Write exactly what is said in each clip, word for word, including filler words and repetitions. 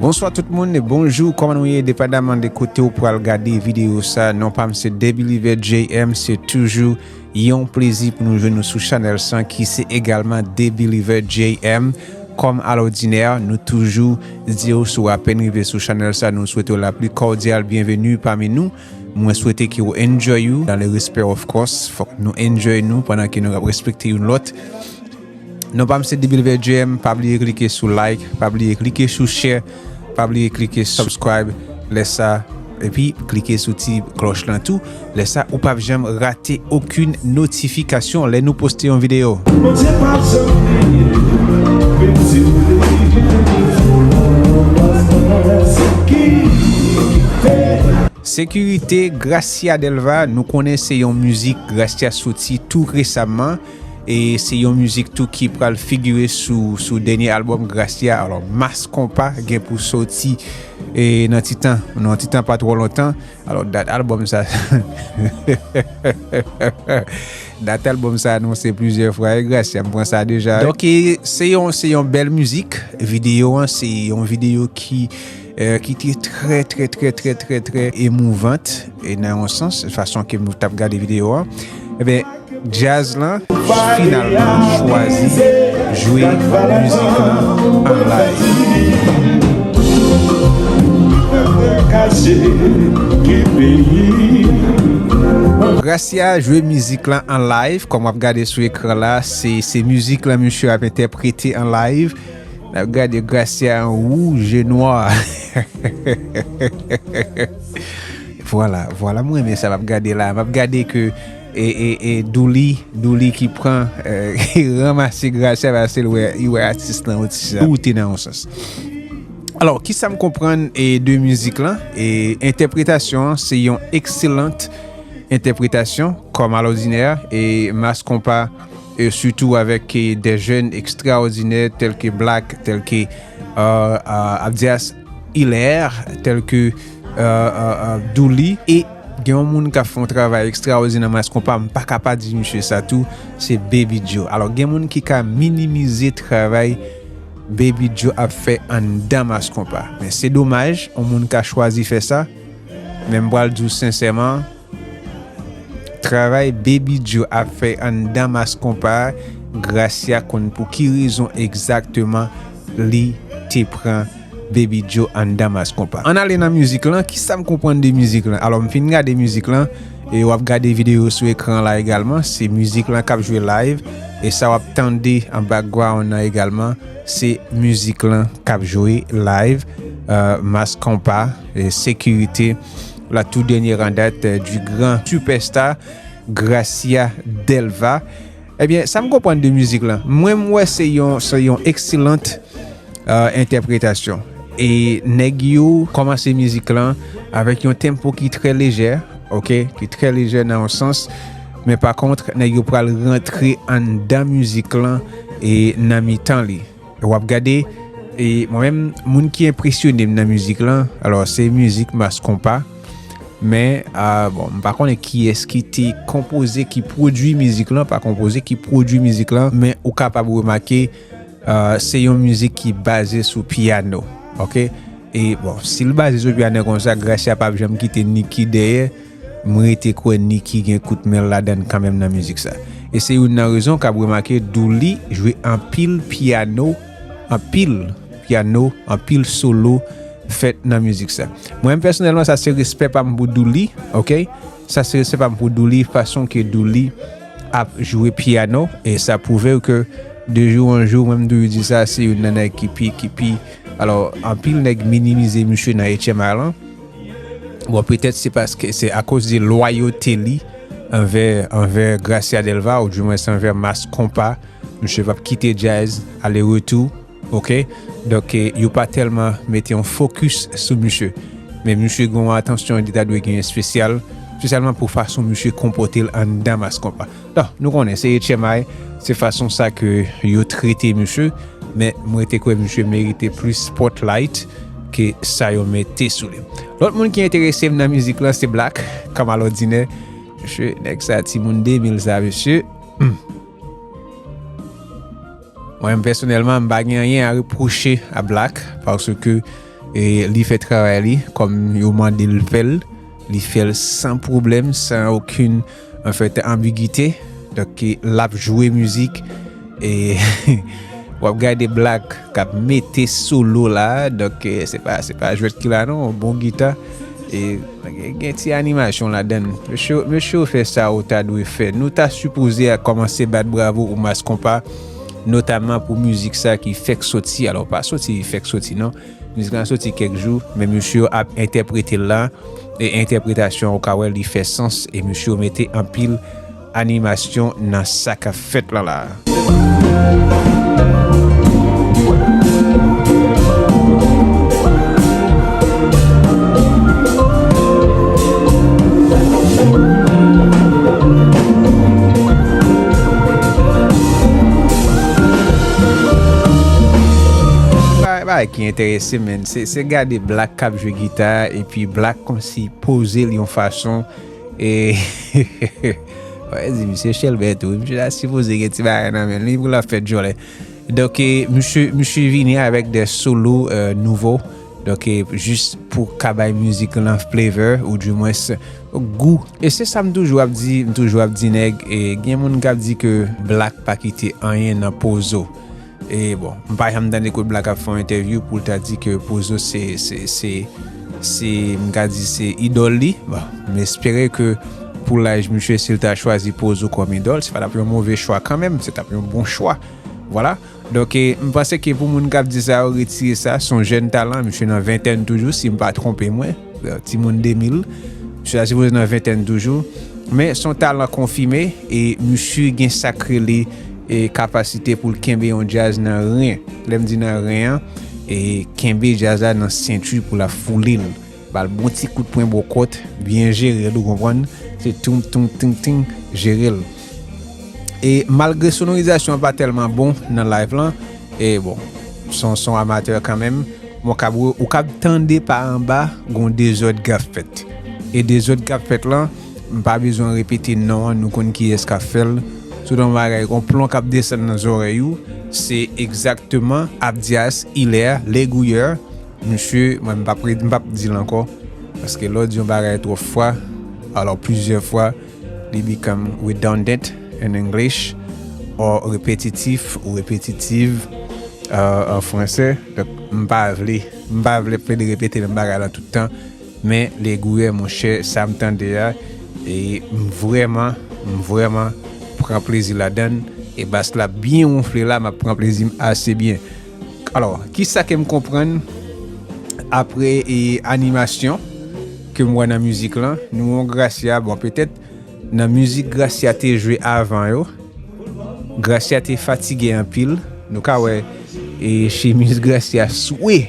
Bonswa tout moun e bonjou, kòman nou ye? Depandaman de kote ou pral gade videyo sa, non pa m se The Believer J M, se toujou yon plezi pou nou jwenn nou sou chanèl sa ki se egalman The Believer J M. Kòm alòdinè, nou toujou di w si w apèn rive sou chanèl sa, nou swete w la pli kòdyal byenveni pami nou. Mwen swete ke w enjoy ou, dans le respect of course, fòk nou enjoy nou pandan ke nou ap respekte youn lòt. Non pa m se The Believer J M, pa bliye klike sou like, pa bliye klike sou share, pa bliye klike subscribe, lè sa, epi klike sou ti klòch lan tou. Lè sa, ou p ap janm rate okenn notifikasyon lè nou poste yon videyo. Bondye p ap janm bliye, men di li, Sekirite, Gracia Delva, nou konnen se yon mizik Gracia soti tou resaman. E se yon mizik tou ki pral figire sou, sou dènye albòm Gracia. Alò, Mass Konpa gen pou soti e nan ti tan, nan ti tan pa twò lontan. Alò, dat albòm sa, dat albòm sa anonse plizyè fwa, e Gracia, m pran sa deja. Donk, e, se yon, se yon bèl mizik. Videyo an, se yon videyo ki, e, ki te trè, trè, trè, trè, trè, trè emouvant, e nan yon sans, fason ke m t ap gade videyo an. Ebyen, djaz lan finalman chwazi jwe mizik lan an live. Gracia jwe mizik lan an live, kòm w ap gade sou ekran la, se, se mizik lan misye ap entèprete an live. N ap gade Gracia an wouj e nwa. Vwala, vwala, mwen renmen sa m ap gade la. M ap gade ke e, e, e Douly, Douly ki pran, e, ki ranmase Gracia paske l wè, li wè atis lan yon ti jan doute nan yon sans. Alò, kisa m konprann e de mizik lan? E entèpretasyon an, se yon ekselant entèpretasyon, kòm alòdinè, e Mass Konpa, e sitou avèk e de jèn ekstraòdinè tèl ke Black, tèl ke, e, e, Abdias Hilaire, tèl ke, e, e, e, Douly, e gen yon moun k ap fè yon travay ekstraòdinè nan Mass Konpa, m pa ka pa di misye sa tou, se Baby Joe. Alò, gen moun ki ka minimize travay Baby Joe ap fè anndan Mass Konpa. Men se domaj, yon moun ka chwazi fè sa. Men m pral di w sensèman, travay Baby Joe ap fè anndan Mass Konpa, Gracia konn pou ki rezon egzakteman li te pran Baby Joe anndan Mass Konpa. Ann ale nan mizik lan, kisa m konprann de mizik lan? Alò, m fin gade mizik lan, e w ap gade videyo sou ekran la egalman, se mizik lan k ap jwe live, e sa w ap tande an background nan egalman, se mizik lan k ap jwe live, e, Mass Konpa, e, Sekirite, la tout dernière en date, e, du grand superstar Gracia Delva. Ebyen, sa m konprann de mizik lan, mwen m wè se yon, se yon ekselant, e, entèpretasyon. E nèg yo kòmanse mizik lan avèk yon tempo ki trè lejè, oke, ki trè lejè nan yon sans, men pa kont, nèg yo pral rantre anndan mizik lan e nan mitan li. W ap gade, e mwen menm, moun ki enpresyone m nan mizik lan, alò, se mizik Mass Konpa, men, a, bon, m pa konnen kiyès ki te konpoze, ki pwodui mizik lan, pa konpoze, ki pwodui mizik lan, men ou kapab remake, a, se yon mizik ki baze sou pyano, oke? E, bon, si l baze sou pyano konsa, Gracia p ap janm kite Nicky dèyè, m rete kwè Nicky gen kout men l ladan l kanmenm nan mizik sa. E se youn nan rezon k ap remake Douly jwe anpil pyano, anpil pyano, anpil solo fèt nan mizik sa. Mwen menm pèsonèlman, sa se respè pa m pou Douly, oke? Sa se respè pa m pou Douly, fason ke Douly ap jwe pyano, e sa pwouve w ke de jou an jou, mwen m toujou di sa, se youn nan nèg ki pi, ki pi, alò, anpil nèg minimize misye nan H M I lan. Bon, petèt se paske se akoz de lwayote li anvè, anvè Gracia Delva, oudimwens anvè Mass Konpa. Misye p ap kite djaz ale retou, oke? Donk, e, yo pa tèlman mete yon fokis sou misye. Men misye gen yon atansyon li ta dwe gen espesyal, espesyalman pou fason misye konpòte l anndan Mass Konpa. Donk, nou konnen se H M I, se fason sa ke yo trete misye, men mwen te kwè misye merite plis spotlight ke sa yo mete sou li. Lòt moun ki enterese m nan mizik lan se Black, kòm alòdinè. Mesye, nèg sa, timoun de mil sa, mesye. Hmm. Mwen menm pèsonèlman, m pa gen anyen a repwoche a Black, paske E li fè travay li kòm yo mande l fè l. Li fè l san pwoblèm, san okenn, anfèt, anbigite. Donk, l ap jwe mizik e w ap gade Black k ap mete solo la. Donk, eh, se pa, se pa jwèt ki la non, bon gita. E gen, gen ti animasyon ladan l. Mesye, mesye yo fè sa yo ta dwe fè. Nou ta sipoze a kòmanse bat bravo pou Mass Konpa, notaman pou mizik sa ki fèk soti. Alò, pa soti, fèk soti non. Mizik lan soti kèk jou, men misye yo ap entèprete l la, e entèpretasyon ou ka wè li fè sans, e misye yo mete anpil animasyon nan sa k ap fèt lan la. Bagay, bagay ki enterese, men, se, se gade Black k ap jwe gita, epi Black kòmsi poze l yon fason, e, wè, di misye chèlbè tou, misye ta sipoze gen ti bagay nan men li, pou l ap fè djòlè. Donk, e, misye, misye vini avèk de solo, e, nouvo. Donk, e, jis pou ka bay mizik lan flavor, ou dimwens gou. E se sa m toujou ap di, m toujou ap di nèg, e gen moun k ap di ke Black pa kite anyen nan Pozo. E bon, m pa janm tande kote Black ap fè yon entèvyou pou l ta di ke Pozo se, se, se, se, m ka di se idòl li. Bon, m espere ke pou laj misye, si l ta chwazi Pozo kòm idòl, se pa t ap yon move chwa kanmenm, se t ap yon bon chwa. Vwala. Donk, e, m panse ke pou moun k ap di sa, yo retire sa, se yon jèn talan, misye nan ventèn toujou, si m pa twonpe mwen, e, timoun de mil, misye ta sipoze nan ventèn toujou, men se yon talan konfime, e misye gen sa k rele, e, kapasite pou l kenbe yon djaz nan ren. Lè m di nan ren an, e kenbe djaz la nan senti pou l ap foule l. Ba l bon ti kout pwen bòkòt, byen jere l, ou konprann? Se toum, toum, ting, ting, jere l. E malgre sonorizasyon an pa tèlman bon nan live lan, e bon, se yon, se yon amatè kanmenm, men w kab, ou kab tande pa anba, gon dezòd k ap fèt. E dezòd k ap fèt lan, m pa bezwen repete non an, nou konn kiyès k ap fè l. Sou yon bagay, gon plon k ap desann nan zòrèy ou, se egzakteman Abdias Hilaire Légouyeur, Misye, mwen, m p ap re-, m p ap di l ankò, paske lè w di yon bagay twòp fwa, alò plizyè fwa, li become redundant in English, or repetitif ou repetitiv, euh, an fransè. Donk, m pa vle, m pa vle plede repete menm bagay la tout tan, men Légouyeur, monchè, sa m tande a, e m vrèman, m vrèman pran plezi ladan l, e bas la byen wonfle la, m ap pran plezi m ase byen. Alò, kisa ke m konprann apre, e, animasyon ke m wè nan mizik lan? Nou wè Gracia, bon, petèt nan mizik Gracia te jwe avan yo, Gracia te fatige anpil. Nou ka wè, e, chemiz Gracia swe.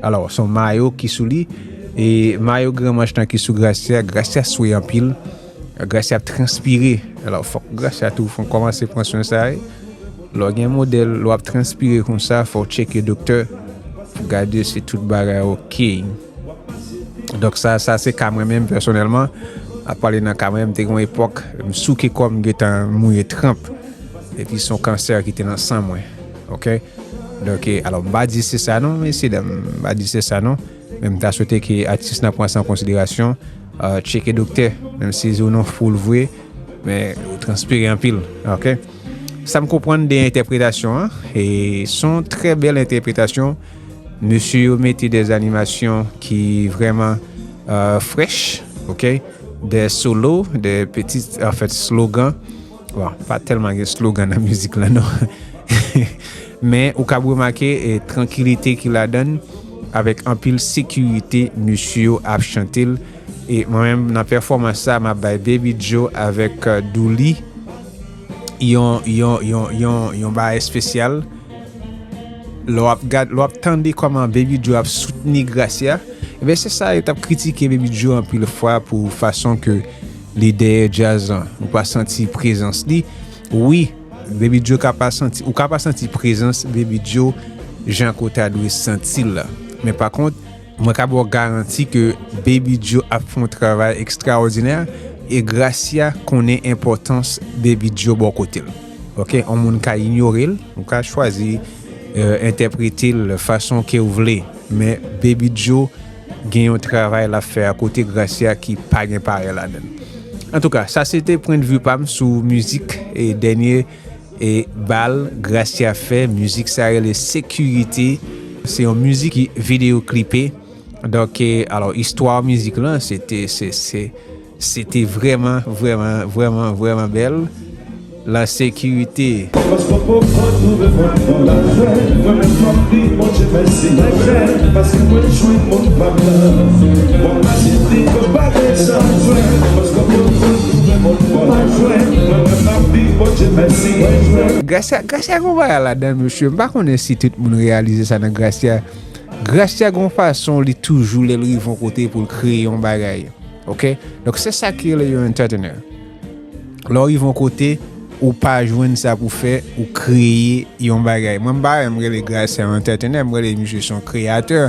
Alò, se yon mayo ki sou li. E mayo granmanch lan ki sou Gracia, Gracia swe anpil. Gracia ap transpire. Alò, fòk Gracia tou fò kòmanse pran swen sa, wi. Lè w gen modèl, lè w ap transpire konsa, fò w tcheke doktè pou gade si tout bagay oke. Donk sa, sa se ka mwen menm pèsonèlman. Ap pale nan ka mwen, m te gen yon epòk, m souke kò m gentan mouye tranp. Epi se yon kansè ki te nan san mwen. Oke? Donk, e, alò, m pa di se sa non, mesye dam, m pa di se sa non. Men m ta swete ke atis lan pran sa an konsiderasyon, euh, tcheke doktè, menm si se yon non foul vre, men ou transpire anpil, oke? Sa m konprann de entèpretasyon an, e se yon trè bèl entèpretasyon. Mesye yo mete de animasyon ki vrèman, euh, frèch, oke? De solo, de peti, anfèt, slogan. Bon, pa tèlman gen slogan nan mizik lan, non. Men, ou kab remake, e, trankilite ki ladan l, avèk anpil sekirite, mesye yo ap chante l. E mwen menm, nan pèfòmans sa, m ap bay Baby Joe avèk, euh, Douli yon, yon, yon, yon, yon bagay espesyal. Lè w ap gad, lè w ap tande kòman Baby Joe ap soutni Gracia, ebyen, se sa yo t ap kritike Baby Joe anpil fwa pou fason ke li dèyè djaz lan. Ou pa santi prezans li. Wi, Baby Joe ka pa santi, ou ka pa santi prezans Baby Joe jan ke w ta dwe santi l la. Men pa kont, mwen ka ba w garanti ke Baby Joe ap fè yon travay ekstraòdinè e Gracia konnen enpòtans Baby Joe bò kote l. Oke, yon moun ka inyore l, ou ka chwazi, euh, entèprete l fason ke w vle. Men Baby Joe gen yon travay l ap fè akote Gracia ki pa gen parèy ladan l. Antouka, sa se te pwennvi pa m sou mizik e dènye e bal Gracia fè. Mizik sa rele Sekirite. Se yon mizik ki videyo klipe. Donk, e, alò, istwa mizik lan, se te, se, se, se te vrèman, vrèman, vrèman, vrèman bèl. Lan sekirite. Paske w poko twouve moun pou l ap jwenn, mwen menm m ap di Bondye mèsi. Paske mwen jwenn moun pa m nan. Bon, m pa di di ke pa gen sa jwenn, paske w poko twouve moun pou l ap jwenn, mwen menm m ap di Bondye mèsi. Gracia, Gracia gon bagay ladan, mesye. M pa konnen si tout moun reyalize sa nan Gracia. Gracia gon fason li toujou lè l rive yon kote pou l kreye yon bagay. Ok? Donk, se sa ki rele yon entertainer. Lè w rive yon kote, ou pa jwenn sa pou fè, ou kreye yon bagay. Mwen, m pa menm rele Gracia yon entertainer, m rele misye se yon kreyatè.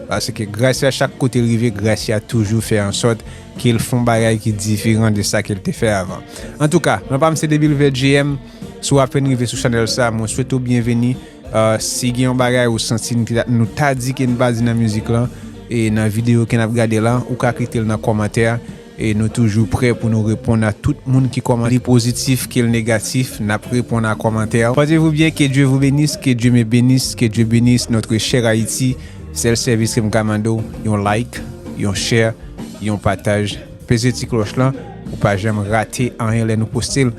Paske Gracia, chak kote l rive, Gracia toujou fè an sòt ke l fè yon bagay ki diferan de sa ke l te fè avan. Antouka, non pa m se Debilvè J M. Si w apèn rive sou chanèl sa, mwen swete w byenveni. Uh, si gen yon bagay ou santi n te ta, nou ta di ke n pa di nan mizik lan, e nan videyo ke n ap gade la, ou ka kite l nan kòmantè. E nou toujou prè pou nou reponn a tout moun ki kòmante, li pozitif ke l negatif, n ap reponn a kòmantè. Portez-vous bien, que Dieu vous bénisse, que Dieu me bénisse, que Dieu bénisse notre chère Haïti. Sèl sèvis ke m ka mande w, yon like, yon share, yon pataj. Peze ti klòch lan pou pa janm rate anyen lè nou poste l.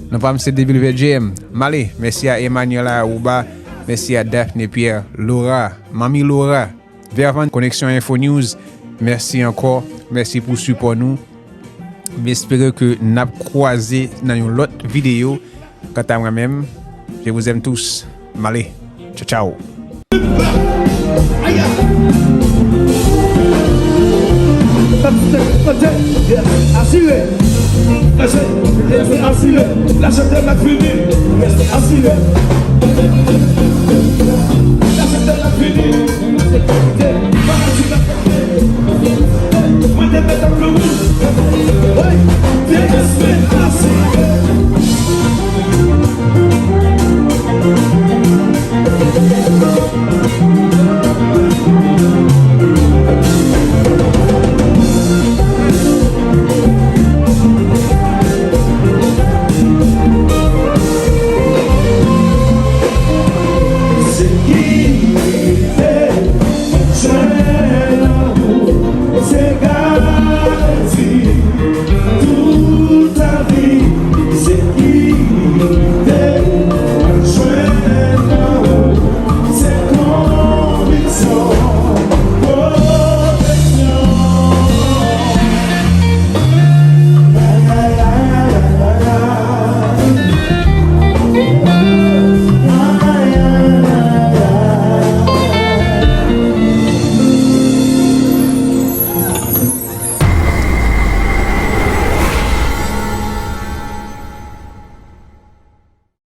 Non pa m se Debilvè J M. M ale. Mèsi a Emmanuel Arouba. Mèsi a Daphne Pierre, Laura, Manmi Laura, Vervan, Koneksyon Info News. Mèsi ankò. Mèsi pou sipò nou. M espere ke n ap kwaze nan yon lòt videyo. Kanta mwen menm, je vous aime tous. M ale. Tchao, tchao. Asire. Asire. Lachete la fini. Asire. Lachete la fini. Mwen te met an flou. Hey, bien respect.